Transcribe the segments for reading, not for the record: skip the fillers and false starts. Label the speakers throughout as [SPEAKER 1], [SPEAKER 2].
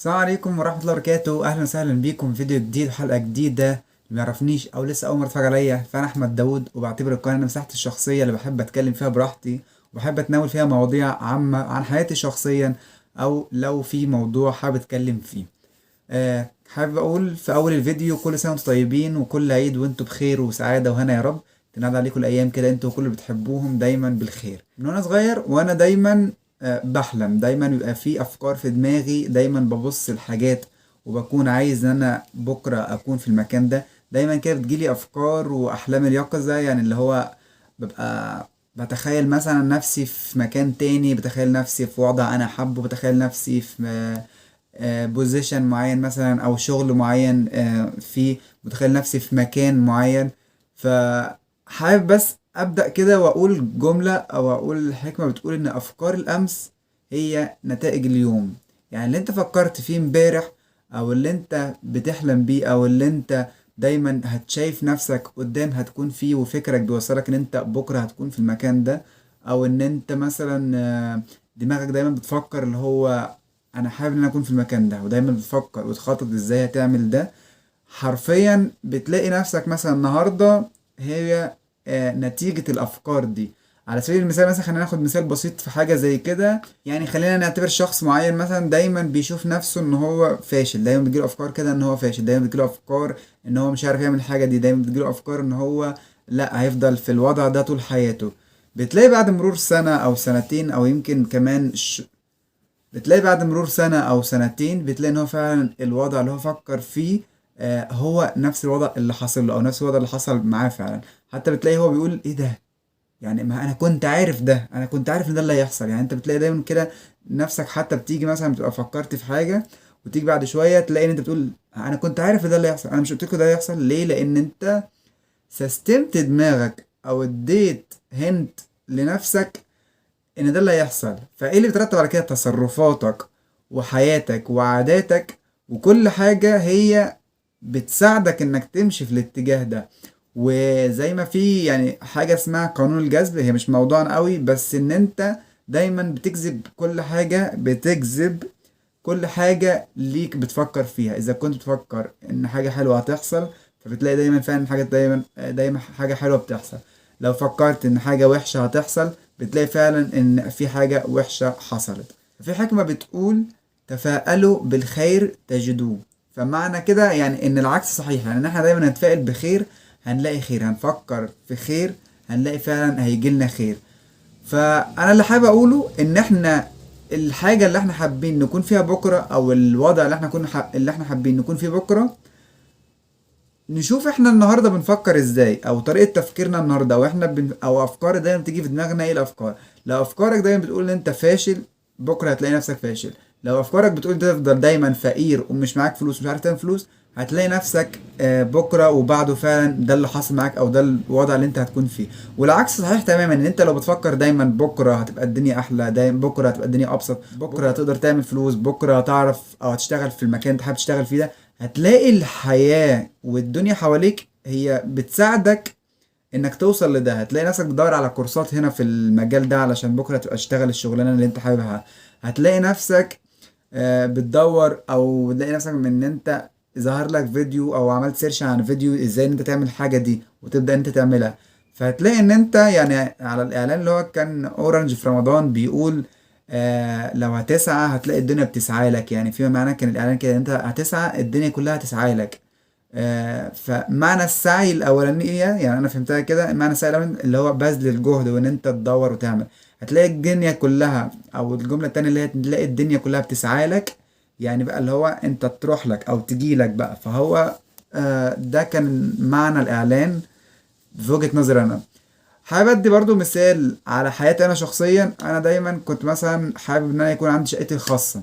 [SPEAKER 1] السلام عليكم ورحمة الله وبركاته. أهلا وسهلا بيكم في فيديو جديد وحلقة جديدة. اللي ميعرفنيش أو لسه أول مرة يتفرج عليا، فأنا أحمد داوود، وبعتبر القناة مساحتي الشخصية اللي بحب أتكلم فيها براحتي، وبحب أتناول فيها مواضيع عامة عن حياتي شخصيا، أو لو في موضوع حابب أتكلم فيه. حابب أقول في أول الفيديو كل سنة وأنتم طيبين، وكل عيد وأنتم بخير وسعادة وهنا يا رب. تنادى عليكم الأيام كده أنتوا وكل اللي بتحبوهم دايما بالخير. من وأنا صغير وأنا دايما بحلم، دايما بيبقى في افكار في دماغي، دايما ببص لحاجات وبكون عايز ان انا بكره اكون في المكان ده. دايما كده بتجيلي افكار واحلام اليقظه، يعني اللي هو ببقى بتخيل مثلا نفسي في مكان تاني، بتخيل نفسي في وضع انا حابه، بتخيل نفسي في position معين مثلا او شغل معين، فيه بتخيل نفسي في مكان معين. فحابب بس ابدا كده واقول جملة او اقول حكمه بتقول ان افكار الامس هي نتائج اليوم. يعني اللي انت فكرت فيه امبارح، او اللي انت بتحلم بيه، او اللي انت دايما هتشايف نفسك قدام هتكون فيه، وفكرك بيوصلك ان انت بكره هتكون في المكان ده، او ان انت مثلا دماغك دايما بتفكر اللي هو انا حابب ان انا اكون في المكان ده، ودايما بتفكر وتخطط ازاي هتعمل ده. حرفيا بتلاقي نفسك مثلا النهارده هي نتيجة الأفكار دي. على سبيل المثال مثلا خلينا ناخد مثال بسيط في حاجة زي كده، يعني خلينا نعتبر شخص معين مثلا دايما بيشوف نفسه ان هو فاشل، دايما بتجيله أفكار كده ان هو فاشل، دايما بتجيله أفكار ان هو مش عارف يعمل الحاجة دي، دايما بتجيله أفكار ان هو لا هيفضل في الوضع ده طول حياته. بتلاقي بعد مرور سنة أو سنتين أو يمكن كمان بتلاقي بعد مرور سنة أو سنتين بتلاقي إن هو فعلا الوضع اللي هو فكر فيه هو نفس الوضع اللي حصل له، أو نفس الوضع اللي حصل معاه فعلا. حتى بتلاقي هو بيقول إيه ده، يعني ما أنا كنت عارف ده، أنا كنت عارف إن ده اللي هيحصل. يعني أنت بتلاقي دايما كده نفسك، حتى بتيجي مثلا بتبقى فكرت في حاجة وتيجي بعد شوية تلاقي إن أنت بتقول أنا كنت عارف إن ده اللي هيحصل، أنا مش قلت لكم ده هيحصل ليه؟ لأن أنت سستمت دماغك أو اديت هنت لنفسك ان ده اللي هيحصل. فايه اللي بيترتب على كده؟ تصرفاتك وحياتك وعاداتك وكل حاجة هي بتساعدك انك تمشي في الاتجاه ده. وزي ما في يعني حاجة اسمها قانون الجذب، هي مش موضوعنا قوي، بس ان انت دايما بتجذب كل حاجة، بتجذب كل حاجة ليك بتفكر فيها. اذا كنت بتفكر ان حاجة حلوة هتحصل، فبتلاقي دايما فعلا حاجة، دايما حاجة حلوة بتحصل. لو فكرت ان حاجة وحشة هتحصل، بتلاقي فعلا ان في حاجة وحشة حصلت. في حكمة بتقول تفاءلوا بالخير تجدوه. فمعنى كده يعني ان العكس صحيح، يعني ان احنا دايما هنتفائل بخير هنلاقي خير، هنفكر في خير هنلاقي فعلا هيجي لنا خير. فانا اللي حابب اقوله ان احنا الحاجة اللي احنا حابين نكون فيها بكرة، او الوضع اللي احنا كنا اللي احنا حابين نكون فيه بكرة، نشوف احنا النهارده بنفكر ازاي، او طريقه تفكيرنا النهارده، او احنا او افكار دايما بتيجي في دماغنا. ايه الافكار؟ لو افكارك دايما بتقول ان انت فاشل، بكره هتلاقي نفسك فاشل. لو افكارك بتقول انت تفضل دايما فقير ومش معاك فلوس ومش عارف تعمل فلوس، هتلاقي نفسك بكره وبعده فعلا ده اللي حصل معاك، او ده الوضع اللي انت هتكون فيه. والعكس صحيح تماما، ان انت لو بتفكر دايما بكره هتبقى الدنيا احلى، دايما بكره هتبقى الدنيا ابسط، بكره هتقدر تعمل فلوس، بكره هتعرف او هتشتغل في المكان اللي انت حابب تشتغل فيه ده، هتلاقي الحياة والدنيا حواليك هي بتساعدك انك توصل لده. هتلاقي نفسك بتدور على كورسات هنا في المجال ده علشان بكرة تبقى تشتغل الشغلانة اللي انت حاببها. هتلاقي نفسك بتدور، او بتلاقي نفسك من ان انت ظهر لك فيديو او عملت search عن فيديو ازاي ان انت تعمل الحاجة دي وتبدأ انت تعملها. فهتلاقي ان انت يعني على الاعلان اللي هو كان اورنج في رمضان بيقول لو هتسعى هتلاقي الدنيا بتسعى لك. يعني فيما معناه كان الاعلان كده انت هتسعى الدنيا كلها هتسعى لك. فمعنى السعي الاولانية يعني انا فهمتها كده، معنى السعي الاولاني اللي هو بذل الجهد وان انت تدور وتعمل، هتلاقي الدنيا كلها. او الجملة التانية اللي هي تلاقي الدنيا كلها بتسعى لك، يعني بقى اللي هو انت تروح لك او تجي لك بقى. فهو ده كان معنى الاعلان في وجهة نظري انا. حابب ادي برضو مثال على حياتي انا شخصيا. انا دايما كنت مثلا حابب ان انا يكون عندي شقتي الخاصة.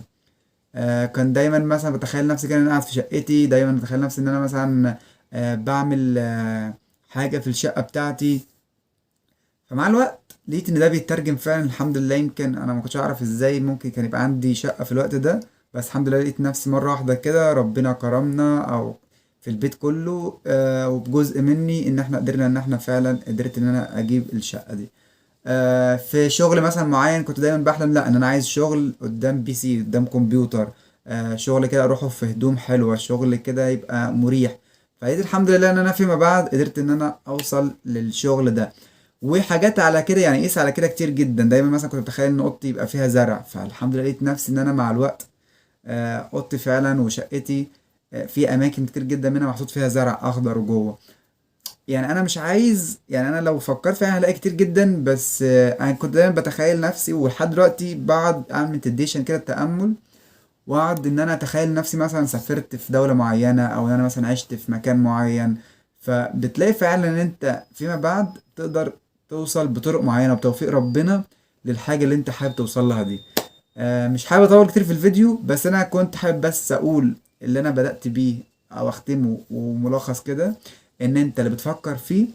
[SPEAKER 1] كان دايما مثلا بتخيل نفسي كده ان انا قاعد في شقتي، دايما بتخيل نفسي ان انا مثلا بعمل حاجة في الشقة بتاعتي. فمع الوقت لقيت ان ده بيترجم فعلا الحمد لله. يمكن انا ما كنتش اعرف ازاي ممكن كان يبقى عندي شقة في الوقت ده، بس الحمد لله لقيت نفسي مرة واحدة كده ربنا كرمنا او في البيت كله، وبجزء مني ان احنا قدرنا ان احنا فعلا قدرت ان انا اجيب الشقة دي. في شغل مثلا معين كنت دايما بحلم، لا ان انا عايز شغل قدام PC، قدام كمبيوتر، شغل كده اروحه في هدوم حلوة، شغل كده يبقى مريح. فلقيت الحمد لله ان انا فيما بعد قدرت ان انا اوصل للشغل ده. وحاجات على كده يعني قيس على كده كتير جدا. دايما مثلا كنت بتخيل ان اوضتي يبقى فيها زرع، فالحمد لله لقيت نفسي ان انا مع الوقت اوضتي فعلا وشقتي في اماكن كتير جدا منها محطوط فيها زرع اخضر وجوه. يعني انا مش عايز، يعني انا لو فكرت فيها هلاقي كتير جدا، بس انا كنت دايما بتخيل نفسي، ولحد دلوقتي بقعد اعمل meditation كده، التامل، واقعد ان انا اتخيل نفسي مثلا سافرت في دولة معينة، او ان انا مثلا عشت في مكان معين. فبتلاقي فعلا ان انت فيما بعد تقدر توصل بطرق معينة وبتوفيق ربنا للحاجة اللي انت حابب توصل لها دي. مش حابب اطول كتير في الفيديو، بس انا كنت حابب بس اقول اللي انا بدأت بيه او اختمه وملخص كده، ان انت اللي بتفكر فيه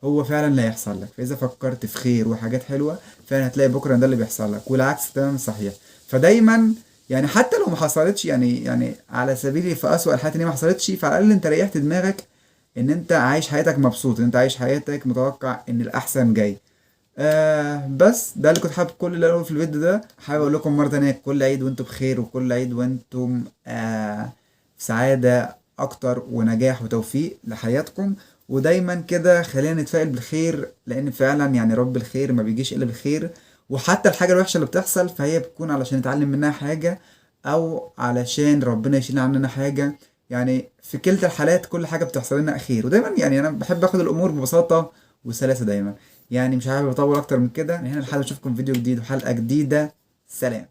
[SPEAKER 1] هو فعلا اللي هيحصل لك. فاذا فكرت في خير وحاجات حلوة فعلا هتلاقي بكرة ده اللي بيحصل لك، والعكس تماما صحيح. فدايما يعني حتى لو ما حصلتش، يعني على سبيل في أسوأ الحالات ان هي ما حصلتش، فعلى الاقل انت ريحت دماغك ان انت عايش حياتك مبسوط، ان انت عايش حياتك متوقع ان الاحسن جاي. بس ده اللي كنت حابب كل اللي اقوله في الفيديو ده. حابب اقول لكم مرة تانية كل عيد وانتم بخير، وكل عيد وانتم في سعادة اكتر ونجاح وتوفيق لحياتكم. ودايما كده خلينا نتفائل بالخير، لان فعلا رب الخير ما بيجيش الا بالخير. وحتى الحاجة الوحشة اللي بتحصل فهي بتكون علشان نتعلم منها حاجة، او علشان ربنا يشيل عننا حاجة. في كلتا الحالات كل حاجة بتحصل لنا خير. ودايما انا بحب اخد الامور ببساطة وسلاسة دايما. مش حابب اطول اكتر من كده. من هنا لحد اشوفكم في فيديو جديد وحلقة جديدة. سلام.